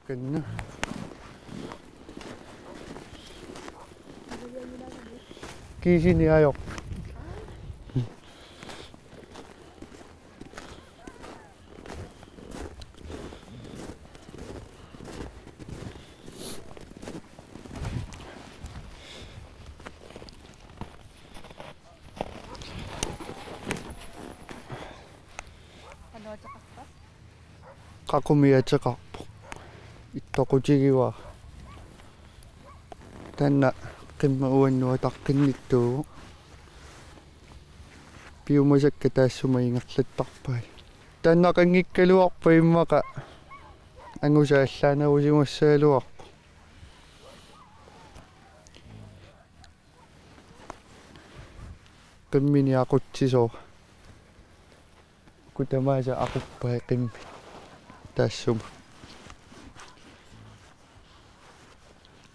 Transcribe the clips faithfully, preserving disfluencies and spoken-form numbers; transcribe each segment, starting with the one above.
Kanna. Kiisini ajoq. Qaqumi ateqarpoq. Ittoqutigivara. Taanna qimmeq uannut ataqqinnittuuvoq. Piumasakka taassuma ingerlattarpai. Taannaqanngikkaluarpat immaqa angusa allaanerusimassagaluarpoq. Qimmini aqutsisora. Uku tamaasa aquppai qimmit. Taassuma.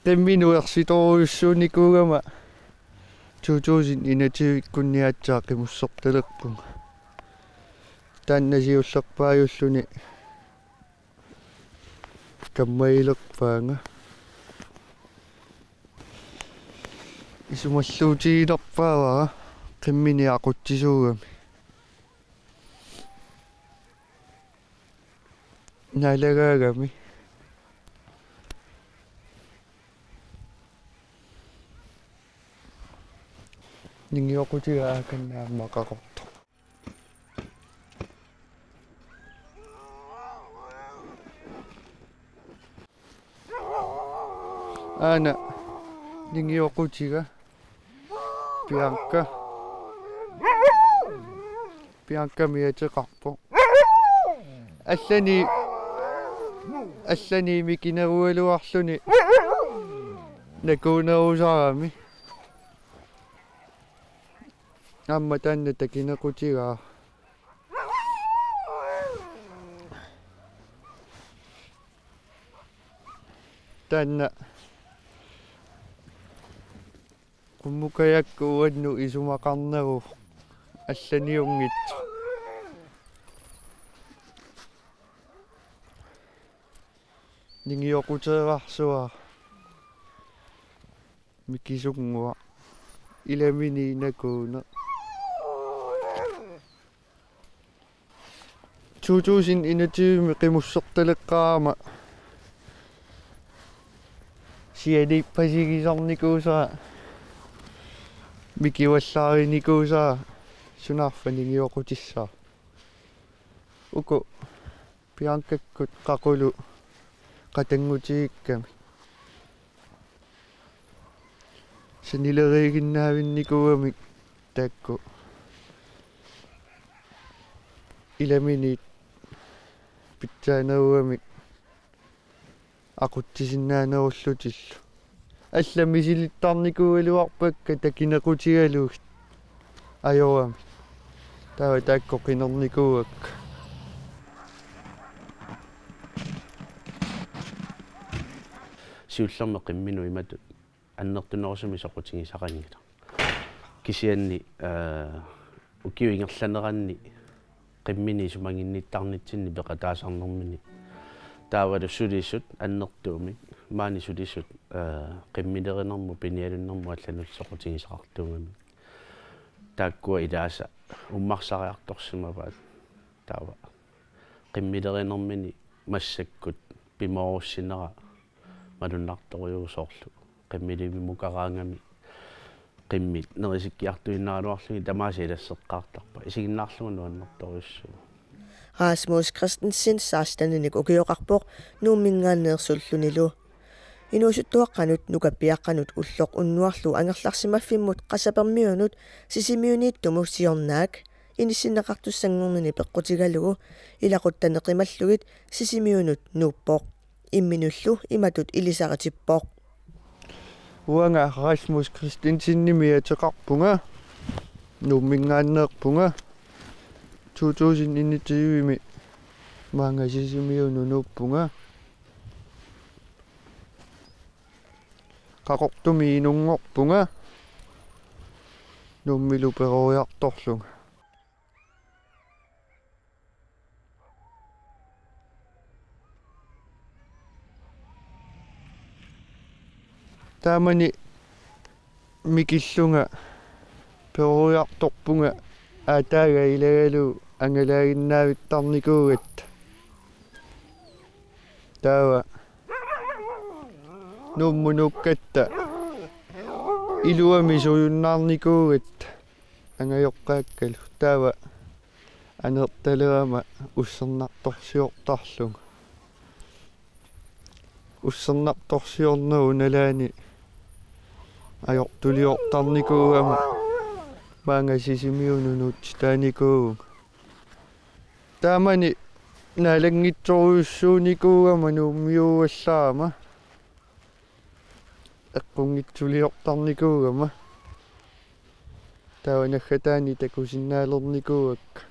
Qimminut ersitorujussuunikuugama to tusind enogtyve-kkunni aatsaat qimussertalerpunga. Taanna siullerpaajulluni kammailerpaanga. Isumalluutigilerpaavara qimmini aqutsisuugami. Naalagaagami. Ningioqutigaa akanna aamma qaqortoq. Aana ningioqutiga Bianca. Biancami ateqarpoq. Allani, allani mikinerugaluarluni nakuunerusarami. Aamma taanna takinequtigaa. Taanna qummukajakku uannut isumaqarneruvoq allaniunngitsoq. Ningioquteerarsuaq. Mikisunnguaq. Ilaminiit nakuuneq. To tusind enogtyve-mi qimussertaleqqaarama sianiippasigisarnikuusara, mikivallaarinikuusara, sunaaffa ningioqutissaaq. Uku Biancakkut qaqulu qatanngutigikkami. Sanileriiginnaavinnikuugamik taakku ilaminiit pitsaanerugamik aqutsisinnaanerullutillu. Allat misilittarnikuugaluarpakka takinequtigalugit ajorami. Taava taakku qinernikuuakka. Siullermik qimminut imatut annertunerusumik soqutigisaqanngilaq. Kisianni, eh, ukiup ingerlaneranni qimmini isumaginnittarnitsinni peqataasarnermini. Taavalu sulisut annertuumik, maani sulisut, eh, qimmilerinermut, pinialunnermut allanut soqutigisaqartuugamik. Taakkua ilaasa ummarsariartorsimavaat. Taava qimmilerinermini massakkut pimoorussinera malunnartorujuuvoq, soorlu qimmilimmukaraangami qimmit nerisikkiartuinnaraluarlugit tamaasa ilasseqqaartarpaa. Isiginnaarlugu nuannertorujussuuvoq. Rasmus Christensen seksteninik ukioqarpoq Nuumminngaanneersullunilu. Inuusuttuaqqanut nukappiaqqanut ulloq unnuarlu angerlarsimaffimmut Qasapermiunut Sisimiuniittumut siornaak inissinneqartussanngornini peqqutigalugu ilaquttani qimallugit Sisimiunut nuuppoq. Imminullu imatut ilisaritippoq. Uanga Rasmus Christensenimik ateqarpunga. Nuumminngaanneerpunga. To tusind enogtyve-mi maanga Sisimiunut nuuppunga. Qaqortumi inunngorpunga. Nuummilu peroriartorlunga. Taamani mikillunga peroriartorpunga aataaga ilagalugu angalaaginnaavittarnikuugatta. Taava Nuummut nuukkatta iluamik sujunnaarnikuugatta angajoqqaakkalu. Taava anertalerama ussernartorsiortarlunga. Ussernartorsiornerup nalaani ajortuliortarnikuugama maanga Sisimiunut nuutsitaanikuuvunga. Taamani naalanngitsorujussuunikuugama Nuummiuugallarama eqqunngitsuliortarnikuugama. Taava naggataani takusinnaalernikuuakka.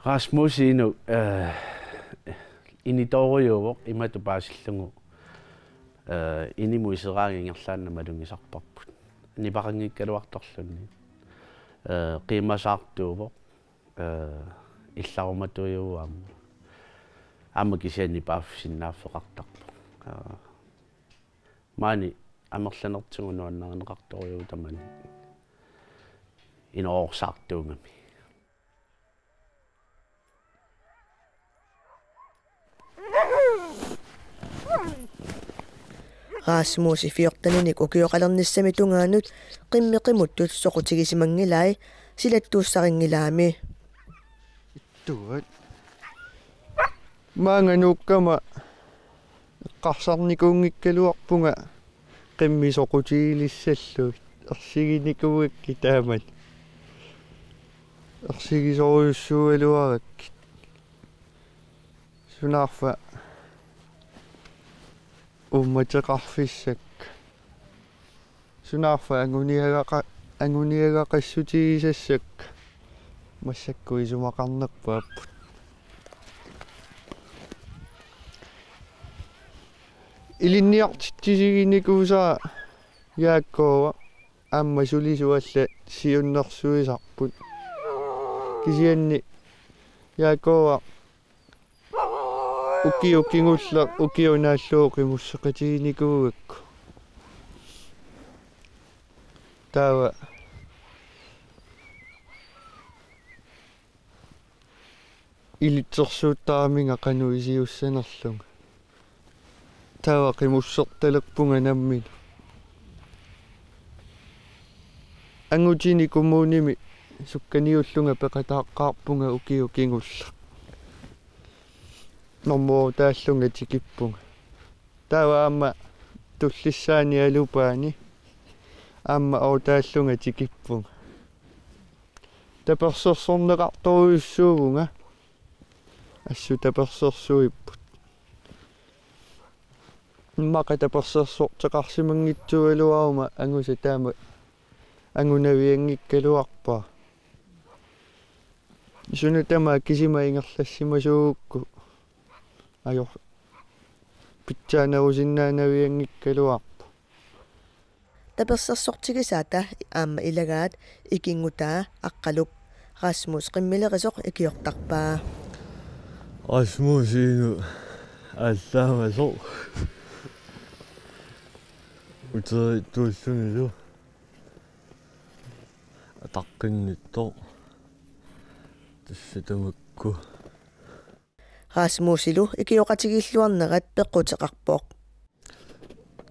Rasmus Inuk, eh, initoorujuuvoq imatut paasillugu, eh, inimut iseraangat ingerlaannaq malugisarparput. Nipaqanngikkaluartorluunniit. Eh, qiimasaartuuvoq, eh, illarumatuujuvoq aamma. Aamma kisianni paaffisinnaaffeqartarpoq. Eh, Maani amerlanertigut nuannarineqartorujuuvoq tamanit inoorsaartuugami. Rasmus fjorteninik ukioqalernissami tungaanut qimmeq qimuttut soqutigisimanngilai silattuussarinngilaami. Tuat. Maanga nuukkama eqqarsarnikuunngikkaluarpunga qimmeq soqutigilissallugit, ersiginikuugakkit taamani. Ersigisorujussuugaluarakkit. Sunaaffa uummateqarfissakka. Sunaaffa anguniagaqa-, anguniagaqassutigisassakka massakkut isumaqarnerpaapput. Ilinniartitsisiginikuusara Jaakoova aamma sulisut allat siunnersuisarput. Kisianni Jaakoova ukioq kingulleq ukioq naallugu qimusseqatiginikuugakku. Taava ilitsersuuttaraminga qanoq isiussanerlunga. Taava qimussertalerpunga nammineq. Angutini kommunimi sukkaniullunga peqataaqqaarpunga ukioq kingulleq. Normu otte-llunga tikippunga. Taava aamma tullissaani alupaani aamma otte-llunga tikippunga. Tapersersorneqartorujussuuvunga. Assut tapersersuipput. Immaqa tapersersorteqarsimanngitsuugaluaruma angusa taama angunavianngikkaluarpara. Suna tamaat kisima ingerlassimasuugukku ajor- pitsaanerusinnaanavianngikkaluarpoq. Tapersersortigisaata aamma ilagaat ikinngutaa Aqqaluk. Rasmus qimmilerisoq ikiortarpaa. Rasmus Inuk aallaamasoq uterittuullunilu ataqqinniittoq. Tassa tamakku. Rasmusilu ikioqatigiilluarnerat peqquteqarpoq.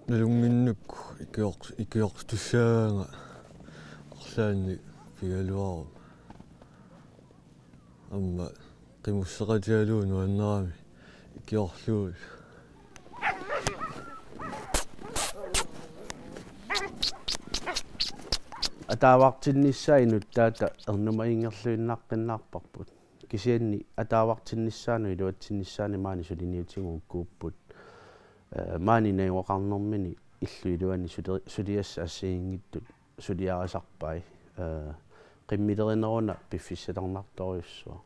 Nalunnginnakku ikior-, ikiortussaagama arlaannik pigaluaruma. Aamma qimusseqatigalugu nuannerami ikiorlugu. Ataavartinnissaa inuttaata ernumaginngerluinnaqqinnaarparput. Kisianni ataavartinnissaanut iluatsinnissaanut maani suliniutigut ukkuupput. Eh, maani najugaqarnermini illup iluani suli-, suliassat assigiinngitsut suliarisarpai. Eh, qimmilerineruna piffissatarnartorujussuaq.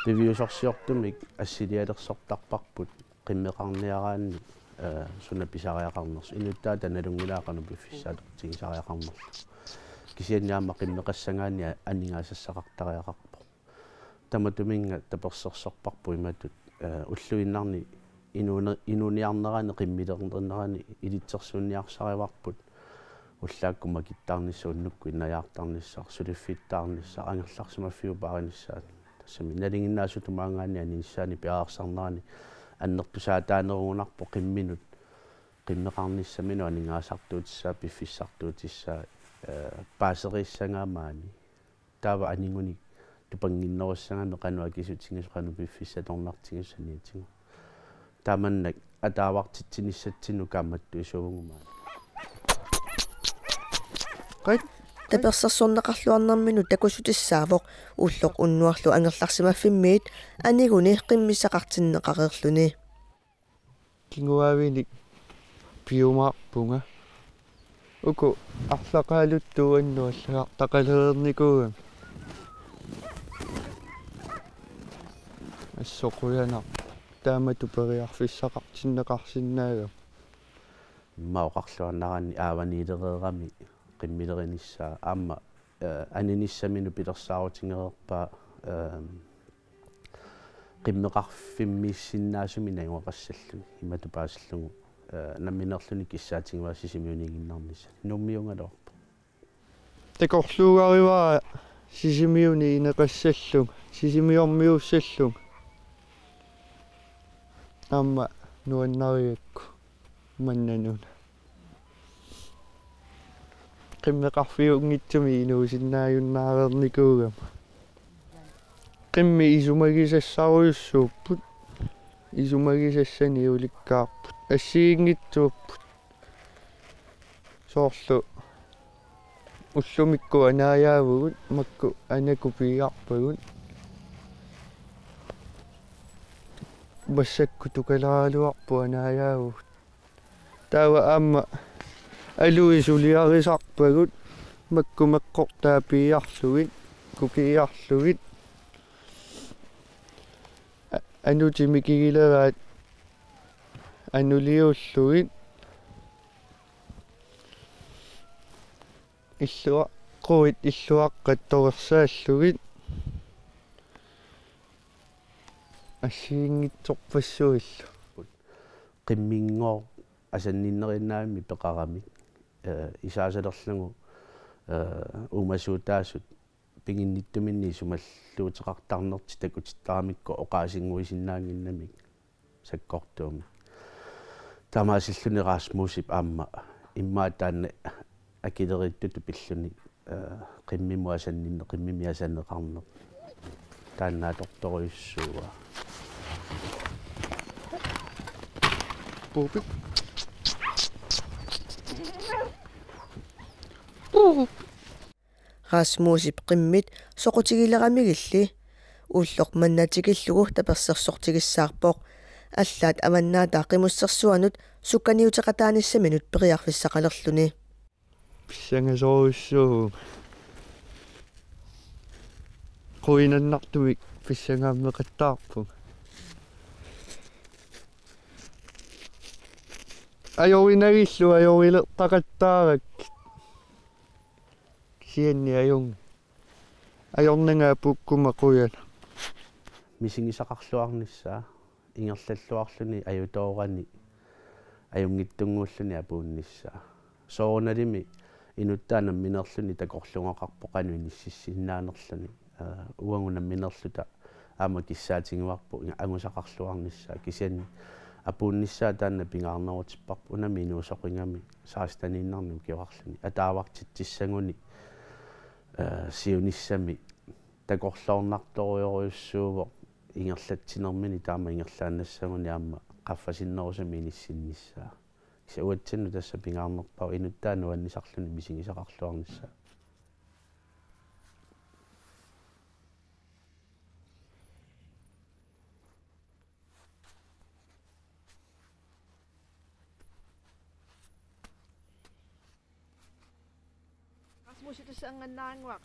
Piviusorsiortumik assilialersortarparput qimmeqarniaraanni, eh, suna pisariaqarnersoq. Inuttaata nalunngilara qanoq piffissaatigisariaqarnersoq. Kisianni aamma qimmeqassagaanni a-, aningaasassaqartariaqarpoq. Tamatuminnga tapersersorparput imatut, eh, ulluinnarni inuune-, inuuniarnerani qimmilerinerani ilitsersuunniarsarivarput. Ullaakkut makittaarnissaq, unnukkut innajaartarnissaq, suliffittaarnissaq, angerlarsimaffiup paarinissaa. Tassami nalinginnaasutut maanngaanniit aninissaannik piareersarnerani annertusaataanerugunarpoq qimminut, qimmeqarnissaminut aningaasartuutissaa, piffissartuutissaa, eh, paaseriissagaat maani. Taava anigunik tupannginnerussagamik qanoq akisutigisoq, qanoq piffissaq atornartigisoq saniatigut. Tamannak ataavartitsinissatsinnut kaammattuisuuvugut maani. Qai. Tapersersorneqarluarnerminut takussutissaavoq ulloq unnuarlu angerlarsimaffimmiit aniguni qimmissaqartinneqareerluni. Kinguaavinik piumaarpunga. Uku arlaqaaluttuunnguit allagartaqalereernikuugamik. Assut qujanaq. Taamatut periarfissaqartinneqarsinnaagami. Immaqa oqarluarnerani aavaniilereerami qimmilerinissaa aamma, eh, aninissaminut pilersaarutigereerpaa, eh, qimmeqarfimmiissinnaasumik najugaqassalluni imatut paasillugu, eh, nammineerluni kissaatigivaa Sisimiuniiginnarnissani. Nuummiugaluarpoq. Takorluugarivara Sisimiuni ineqassallunga, Sisimiormiuussallunga. Aamma nuannarigakku mannanuna. Qimmeqarfiunngitsumik inuusinnaajunnaareernikuugama. Qimmit isumagisassarujussuupput, isumagisassani ulikkaarput, assigiinngitsuupput. Soorlu ullumikkut anaajaavugut, makku anakkut piiarpagut. Massakkut tukalaraluarput anaajaavugut. Taava aamma aluit suliarisarpagut, makku meqqortaat piiarlugit, kukiiarlugit. A-, anutit mikigileraat anuliullugit. Illua-, quit illuaqqat torersaallugit. Assigiinngitsorpassuillu. Qimminngooq asanninneriinnaavimmi peqaramik, eh, isaasalerlugu, eh, uumasuutaasut piginnittuminni isumalluuteqartarnertik takutittaramikku oqaasinnguisinnaannginnamik sakkortuumik. Taamaasilluni Rasmusip aamma immaqa taanna akileriittutut pilluni, eh, qimmimut asanninneq, qimmimik asanneqarneq. Taanna atortorujussuuaa. Puupik. Puup. Rasmusip qimmit soqutigileramigilli ulloq manna tikillugu tapersersortigissaarpoq. Allaat Avannaata Qimussersuanut sukkaniuteqataanissaminut periarfissaqalerluni. Pissangasorujussuuvunga. Quinannartumik pissangaammeqattaarpunga. Ajorinagillu ajorilertaqattaarakkit. Kisianni ajunngilaq. Ajornanga apuukkuma qujanaq. Misigisaqarluarnissaa, ingerlalluarluni ajutoorani, ajunngitsunnguulluni apuunnissaa. Soorunalimi inuttaa nammineerluni takorluugaqarpoq qanoq inississinnaanerluni. Aa, uagut nammineerluta aamma kissaatigivarput inga-, angusaqarluarnissaa, kisianni apuunnissaa taanna pingaarnerutipparput, unami inuusoqigami seksteniinnarnik ukioqarluni ataavartitsissaguni, eh, siunissami takorloornartorujorujussuuvoq ingerlatsinermini taama ingerlaannassaguni aamma qaffasinnerusumik inissinnissaa. Kisianni uatsinnut tassa pingaarnerpaavoq inuttaa nuannisarluni misigisaqarluarnissaa. Rasmus, tassa angannaannguaq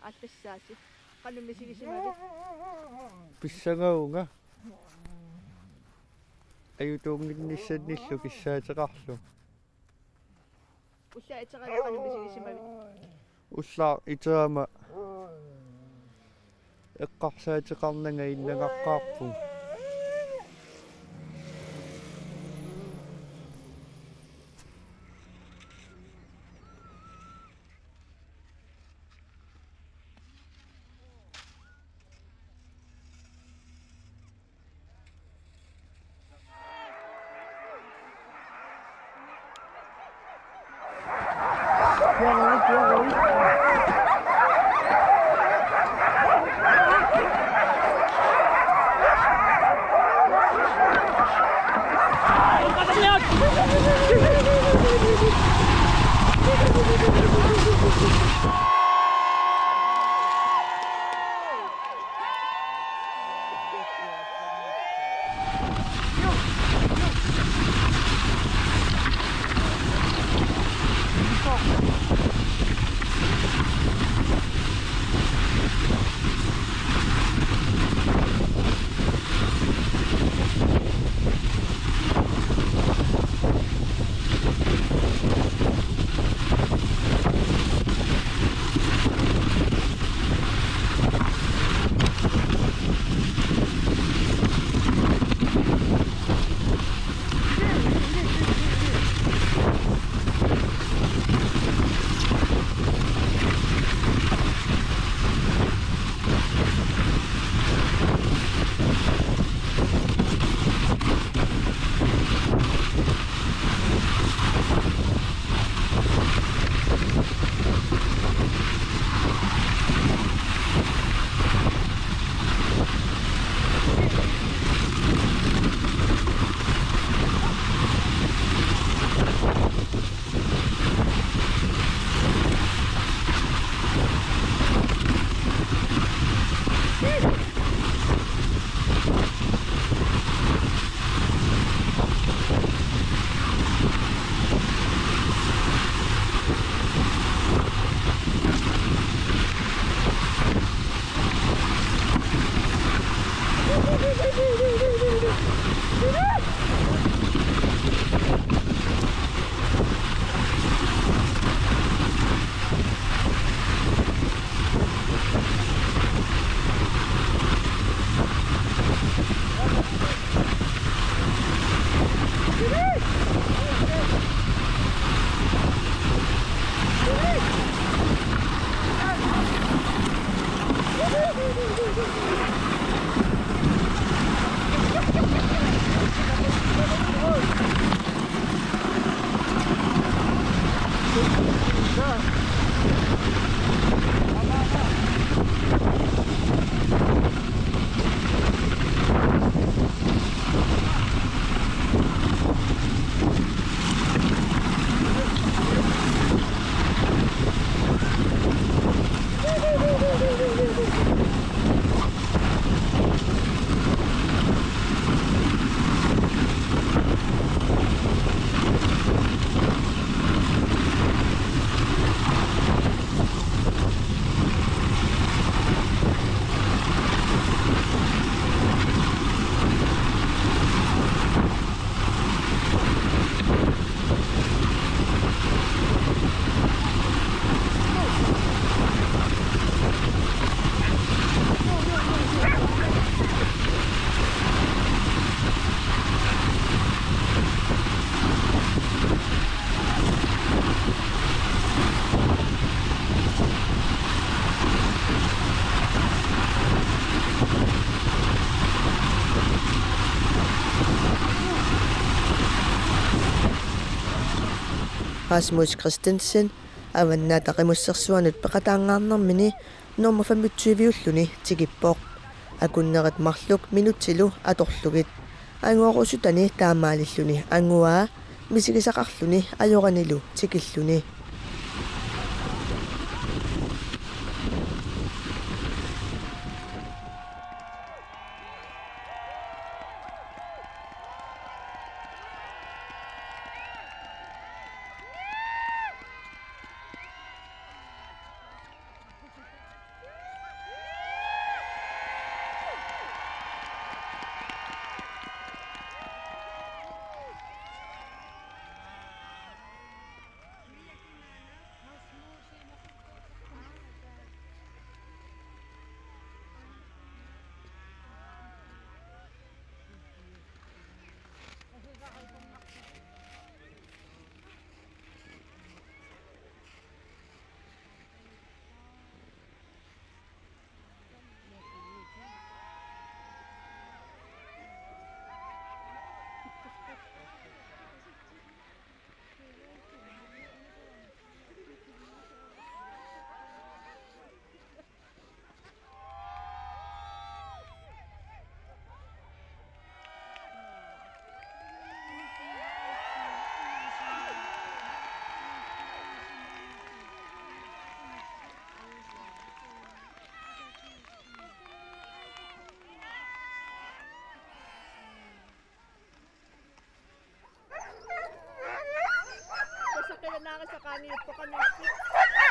aallassaasi. Qanoq misigisimavit? Pissangavunga. Ajutuunnginnissannillu kissaateqarlunga. Ullaaq iterama qanoq misigisimavit? Ullaaq iterama eqqarsaateqarnanga innangaqqaarpunga. Rasmus Christensen Avannaata Qimussersuanut peqataanngaarnermini nummer femogtyve-ulluni tikippoq. Akunnerit marluk minutsilu atorlugit. Angoorusutani taamaalilluni anguaa misigisaqarluni ajoranilu tikilluni.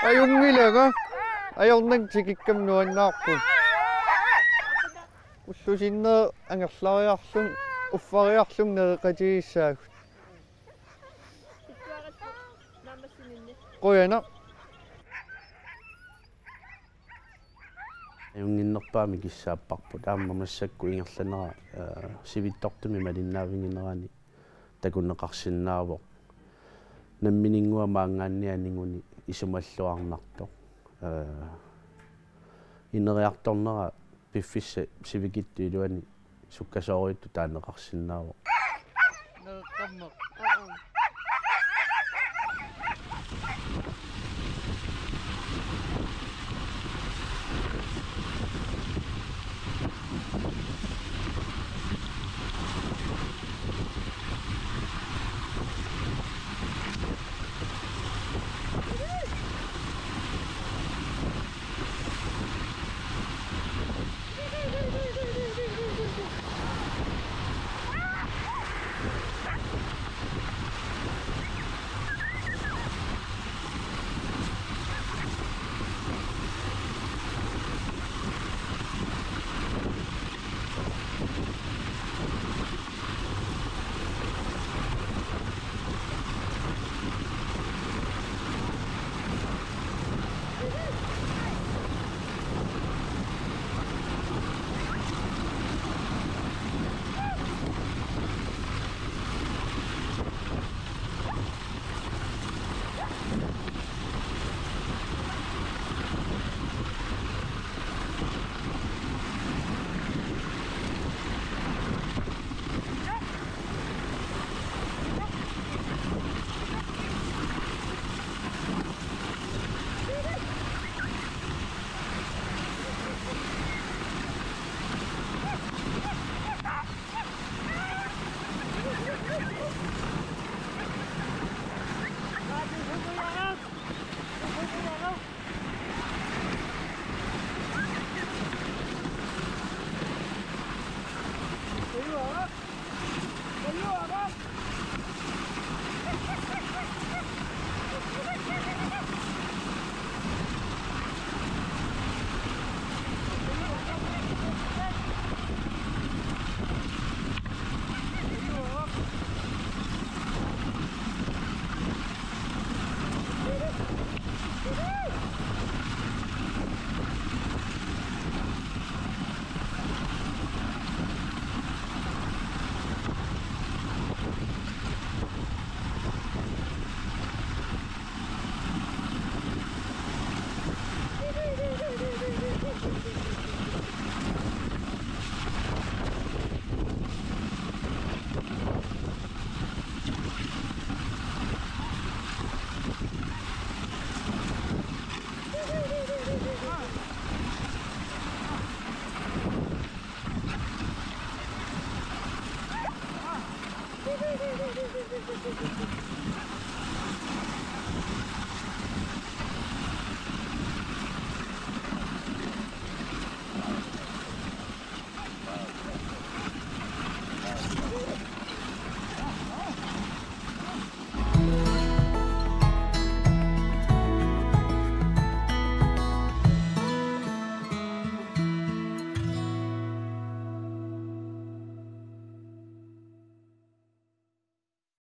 Ajunngilanga. Ajornanngilaq, tikikkama nuannaarput. Ullusinneri angerlariarluni uffariarluni nereqatigissaagut. Qujanaq. Ajunnginnerpaamik kissaapparput. Aamma massakkut ingerlanera, eh, sivitsortumik malinnaaviginerani takuneqarsinnaavoq. Nammininnguaq maanngaanniit aniguni isumalluarnartoq. Eh, ineriartornera piffissap sivikitsup iluani sukkasoorujuttut taaneqarsinnaavoq. Nereqqammeq. Aa.